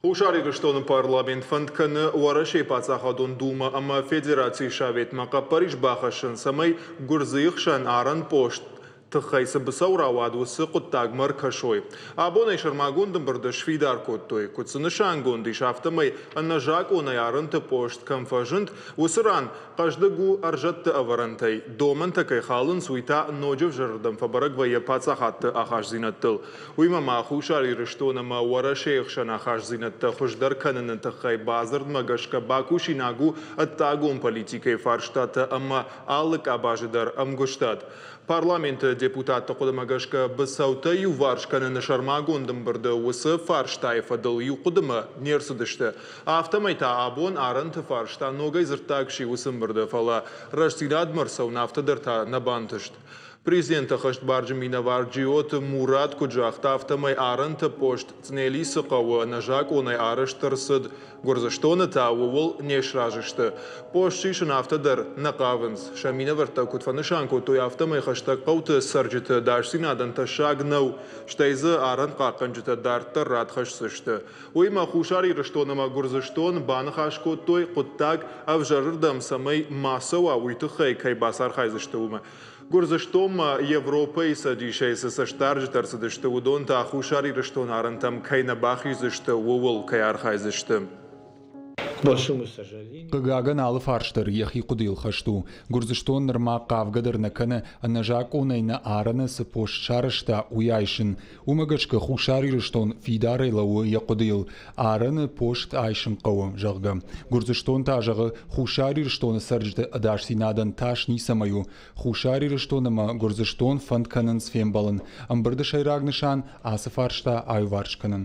Хуссар Ирыстоны парламент фӕнд кӕны Уӕрӕсейы Паддзахадон Думӕ ӕмӕ Федерацийы Советмӕ хъӕппӕрис бахӕссын, цӕмӕй Гуырдзыйы хсӕн арӕн пост тыххӕй цы быцӕу рауад, уыцы хъуыддагмӕ ӕркӕсой. Абон ӕй сӕрмагонд ӕмбырды сфидар кодтой. Куыд цы нысангонд ис, афтӕмӕй ӕнӕзакъонӕй арӕнты пост кӕм фӕзынд, уыцы ран хъӕздыг у ӕрзӕтты ӕвӕрӕнтӕй. Домӕнтӕ кӕй халынц, уый та ноджы ӕвзӕрырдӕм фӕбӕрӕг вӕййы паддзахадты ахастдзинӕдтыл. Уыимӕ ма Хуссар Ирыстон ӕмӕ Уӕрӕсейы хсӕн ахастдзинӕдтӕ хуыздӕр кӕныны тыххӕй бадзырдмӕ гӕсгӕ бакусинаг у ӕддагон политикӕйы фарстатӕ ӕмӕ алы къабазы дӕр ӕмгуыстад. Парламенты депутатты хъуыдымӕ гӕсгӕ быцӕутӕ иуварс кӕныны сӕрмагонд ӕмбырды уыцы фарстайы фӕдыл иу хъуыдымӕ не рцыдысты. Афтӕмӕй та абон арӕнты фарста ногӕй дзырддаг сси уыцы ӕмбырды, фӕлӕ рӕстдзинадмӕ ӕрцӕуын афтӕ дӕр та нӕ бантыст. Президенты ӕххӕстбарджын минӕвар Джиоты Мурат куыд загъта, афтӕмӕй арӕнты пост Цънелисы хъӕуы ӕнӕзакъонӕй арӕзт ӕрцыд, Гуырдзыстоны та ууыл не сразы сты. Пост сисын афтӕ дӕр нӕ хъавынц. Сӕ минӕвӕрттӕ куыд фӕнысан кодтой, афтӕмӕй хӕстӕг хъӕуты цӕрджыты ӕдасдзинадӕн тӕссаг нӕу, стӕй дзы арӕнхъахъхъӕнджытӕ дарддӕр рад хӕсдзысты. Уыимӕ Хуссар Ирыстон ӕмӕ Гуырдзыстон баныхас кодтой, хъуыддаг ӕвзӕрырдӕм цӕмӕй ма цӕуа, уый тыххӕй кӕй бацархайдзысты, уымӕ. Гуырдзыстонмӕ Европӕйы Цӕдисӕй цы цӕстдарджытӕ ӕрцыдысты, уыдон та Хуссар Ирыстоны арӕнтӕм кӕй нӕ бахиздзысты, ууыл кӕй архайдзысты. Хъыгагӕн, алы фарс дӕр йӕхи хъуыдыйыл хӕст у. Гуырдзыстон нырма хъавгӕ дӕр нӕ кӕны, ӕнӕзакъонӕй нӕ арӕны цы пост сарӕзта, уый айсын. Уымӕ гӕсгӕ Хуссар Ирыстон фидарӕй лӕууы йӕ хъуыдыйыл, арӕны пост айсын хъӕуы, зӕгъгӕ. Гуырдзыстон та зӕгъы, Хуссар Ирыстоны цӕрджыты ӕдасдзинадӕн тас ницӕмӕй у. Хуссар Ирыстон ӕмӕ Гуырдзыстон фӕнд кӕнынц фембӕлын. Ӕмбырды сӕйраг нысан – ацы фарста аиуварс кӕнын.